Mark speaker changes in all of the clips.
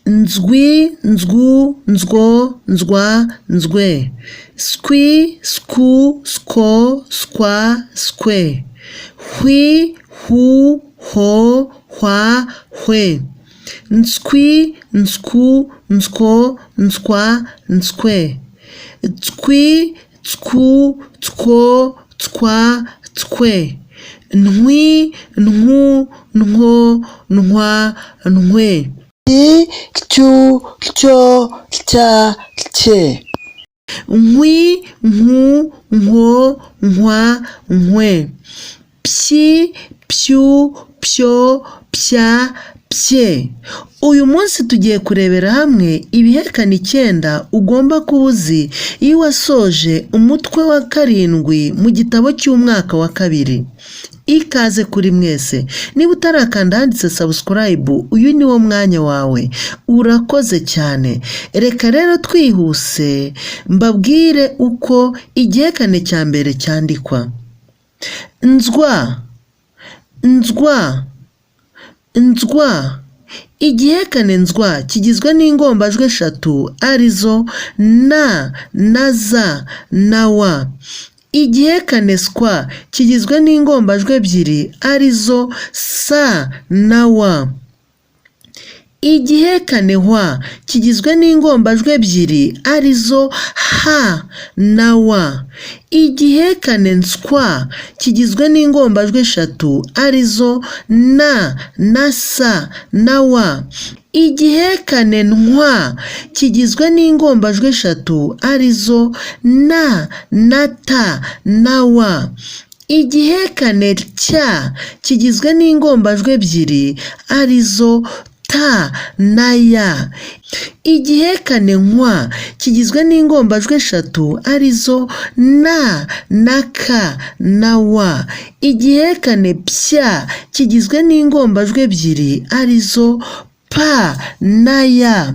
Speaker 1: Nzwi, nzwu, nzwo, nzwa, nzwe. Skwi, sku, sko, skwa, skwe. Hwi, hu, ho, hwa, hwe. Nskwi, nsku, nsko, nskwa, nskwe. Tswi, tsku, tsko, tskwa, tskwe. Ntwi, nku, nko, nkwa, nkwe.
Speaker 2: Tyi, tyu, tyo, tya, tye.
Speaker 1: Nkwi, nku, nko, nkwa, nkwe. Pyi, pyu, pyo, pya, pye. Uyu munsi tugiye kurebera hamwe ibihekane 9 ugomba kuba uzi iyo wasoje umutwe wa 7 mu gitabo cy'umwaka wa 2. Ikaze kuri mwese. Niba utarakanda ahanditse subscribe, uyu ni wo mwanya wawe. Urakoze cyane. Reka rero twihuse mbabwire uko igihekane cya mbere cyandikwa. Nzwa, nzwa, nzwa. Igihekane nzwa kigizwe n'ingombajwi 3 arizo na, na za, na wa. Igihekane skwa kigizwe n'ingombajwi 2 arizo sa na wa. Igihekane hwa kigizwe n'ingombajwi 2 arizo ha na wa. Igihekane nskwa kigizwe n'ingombajwi 3 arizo na, na sa, na wa. Igihekane ntwa kigizwe n'ingombajwi 3 arizo na, na ta, na wa. Igihekane tya kigizwe n'ingombajwi 2 arizo ta na ya. Igihekane nkwa kigizwe n'ingombajwi 3 arizo na, na ka, na wa. Igihekane pya kigizwe n'ingombajwi 2 arizo pa na ya.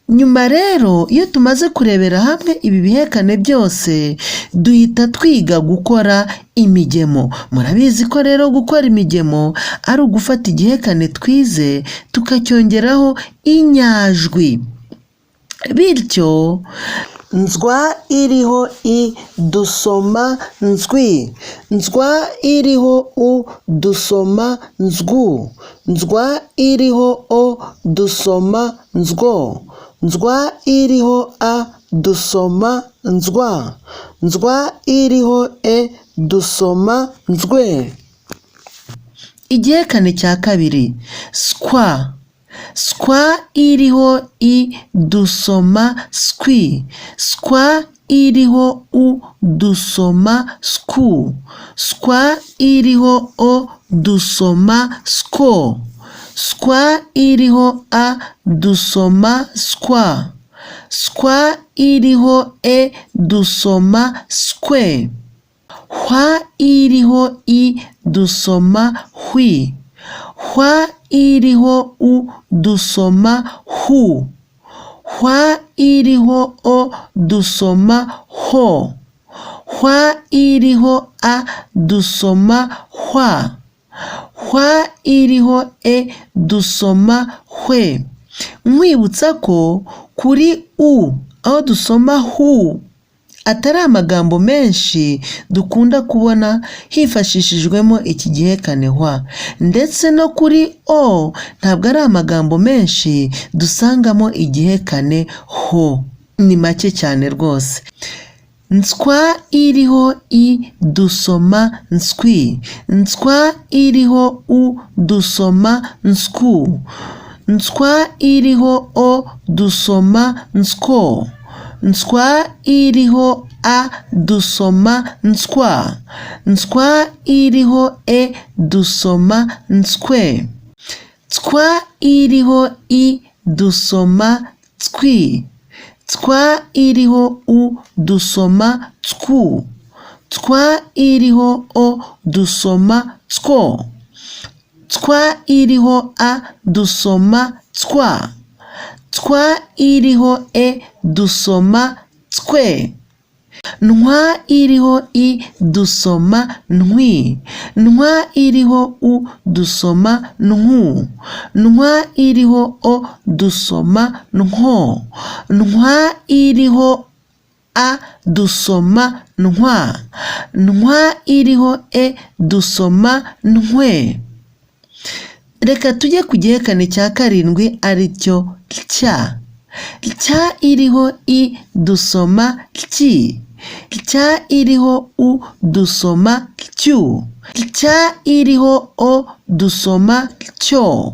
Speaker 1: Nyuma rero iyo tumaze kurebera hamwe ibi bihekane byose, duhita twiga gukora imigemo. Murabizi ko rero gukora imigemo ari ugufata igihekane twize tukacyongeraho inyajwi. Bityo
Speaker 2: nzwa iriho i dusoma nzwi, nzwa iriho u dusoma nzwu, nzwa iriho o dusoma nzwo, nzwa iriho a dusoma nzwa, nzwa iriho e dusoma nzwe.
Speaker 1: Igihekane cya kabiri skwa. Skwa iriho i dusoma skwi, skwa iriho u dusoma sku, skwa iriho o dusoma sko, skwa iriho a dusoma skwa, skwa iriho e dusoma skwe. Hwa iriho i dusoma hwi, hwa iriho u dusoma hu, hwa iriho o dusoma ho, hwa iriho a dusoma hwa, hwa iriho e dusoma hwe. Nkwibutsa ko kuri u aho dusoma hu atari amagambo menshi dukunda kubona hifashishijwemo iki gihekane hwa, ndetse no kuri o ntabwo ari amagambo menshi dusangamo igihekane ho, ni make cyane rwose. Nskwa iriho i dusoma nskwi, nskwa iriho u dusoma nsku, nskwa iriho o dusoma nsko, nskwa iriho a dusoma nskwa, nskwa iriho e dusoma nskwe. Tswa iriho i dusoma tswi, tswa iriho u dusoma tsku, tswa iriho o dusoma tsko, tswa iriho a dusoma tswa, tswa iriho e dusoma tswe. Ntwa iriho i dusoma ntwi, ntwa iriho u dusoma nku, ntwa iriho o dusoma nko, ntwa iriho a dusoma ntwa, ntwa iriho e dusoma ntwe. Reka tujye ku gihekane cya karindwi aricyo tya. Tya iriho i dusoma tyi, tya iriho u dusoma tyu, tya iriho o dusoma tyo,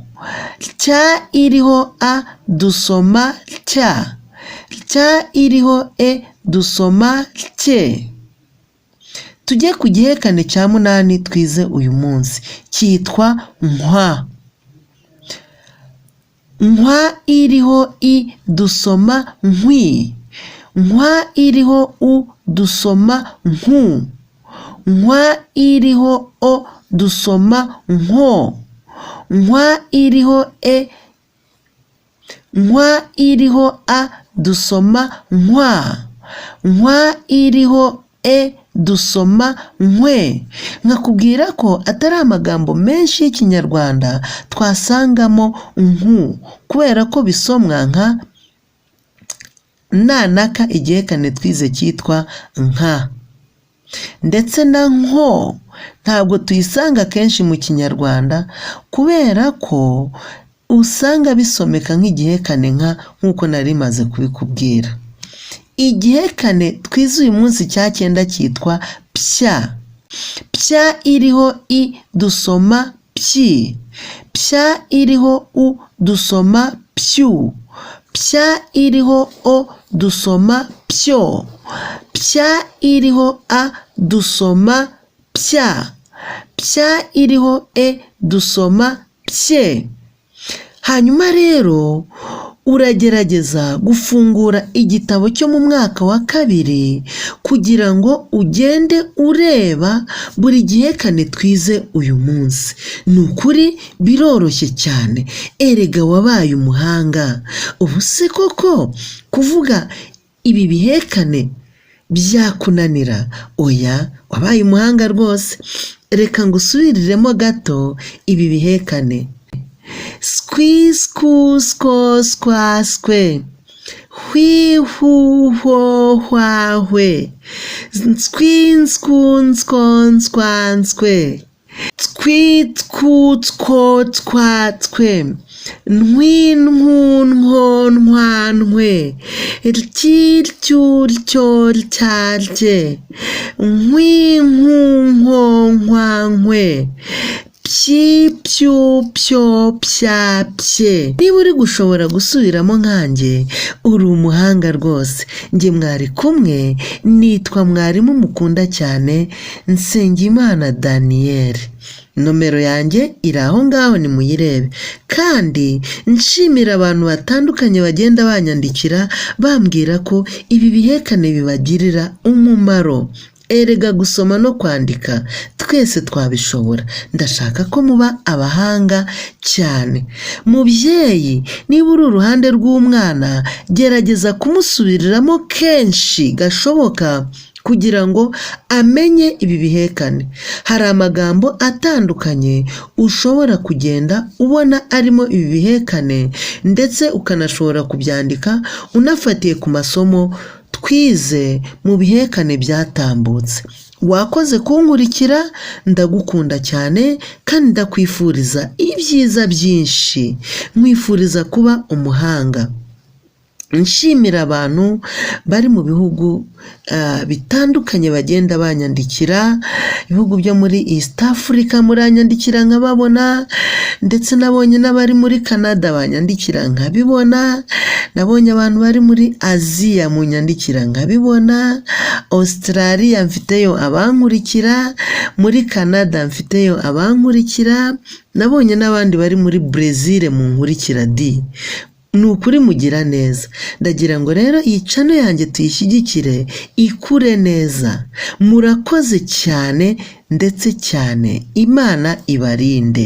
Speaker 1: tya iriho a dusoma tya, tya iriho e dusoma tye. Tujye ku gihekane cya munani twize uyu munsi cyitwa nkwa. Nkwa iriho i dusoma nkwi, nkwa iriho u dusoma nku, nkwa iriho o dusoma nko, nkwa iriho e, nkwa iriho a dusoma nkwa, nkwa iriho e dusoma nkwe. Nkakubwira ko atari amagambo menshi y'Ikinyarwanda twasangamo nku kubera ko bisomwa nka na na ka igihekane twize cyitwa nka. Ndetse na nko ntabwo tuyisanga kenshi mu Kinyarwanda kubera ko usanga bisomeka nk'igihekane nka nk'uko nari maze kubikubwira. Igihekane twize uyu munsi cya cyenda cyitwa pya. Pya iriho i dusoma pyi, pya iriho u dusoma pyu, pya iriho o dusoma pyo, pya iriho a dusoma pya, pya iriho e dusoma pye. Hanyuma rero uragerageza gufungura igitabo cyo mu mwaka wa kabiri kugira ngo ugende ureba buri gihekane twize uyu munsi. Ni ukuri biroroshye cyane, erega wabaye umuhanga. Ubu se koko kuvuga ibi bihekane byakunanira? Oya, wabaye umuhanga rwose. Reka ngusubiriremo gato ibi bihekane. Skwi, sku, sko, skwa, skwe. Hwi, hu, hwo, hwa, hwe. Nskwi, nsku, nsko, nskwa, nskwe. Tswi, tku, two, twa, twe. Ntwi, nku, nko, ntwa, ntwe. Ryi, ryu, ryo, rya, rye. Nkwi, nku, nko, nkwa, nkwe. Pyi, pyu, pyo, pya, pye. Niba uri gushobora gusubiramo nkanjye, uri umuhanga rwose. Njye mwari kumwe, nitwa mwarimu mukunda cyane, Nsengimana Daniel. Nomero yanjye iri aho ngaho nimuyirebe. Kandi nshimira abantu batandukanye bagenda banyandikira bambwira ko ibi bihekane bibagirira umumaro. Erega gusoma no kwandika twese twabishobora. Ndashaka ko muba abahanga cyane. Mubyeyi, niba uri uruhande rw'umwana, gerageza kumusubiriramo kenshi gashoboka kugira ngo amenye ibi bihekane. Hari amagambo atandukanye ushobora kugenda ubona arimo ibi bihekane ndetse ukanashobora kubyandika unafatiye ku masomo twize mu bihekane byatambutse. Wakoze kunkurikira, ndagukunda cyane kandi ndakwifuriza ibyiza byinshi. Nkwifuriza kuba umuhanga. Nshimira abantu bari mu bihugu bitandukanye bagenda banyandikira, ibihugu byo muri East Africa muranyandikira nkababona, ndetse nabonye n'abari muri Canada banyandikira nkabibona, nabonye abantu bari muri Aziya munyandikira nkabibona, Australia mfiteyo abankurikira, muri Canada mfiteyo abankurikira, nabonye n'abandi bari muri Brazil munkurikira di. Ni ukuri mugira neza. Ndagira ngo rero iyi channel yanjye tuyishyigikire ikure neza. Murakoze cyane ndetse cyane. Imana ibarinde.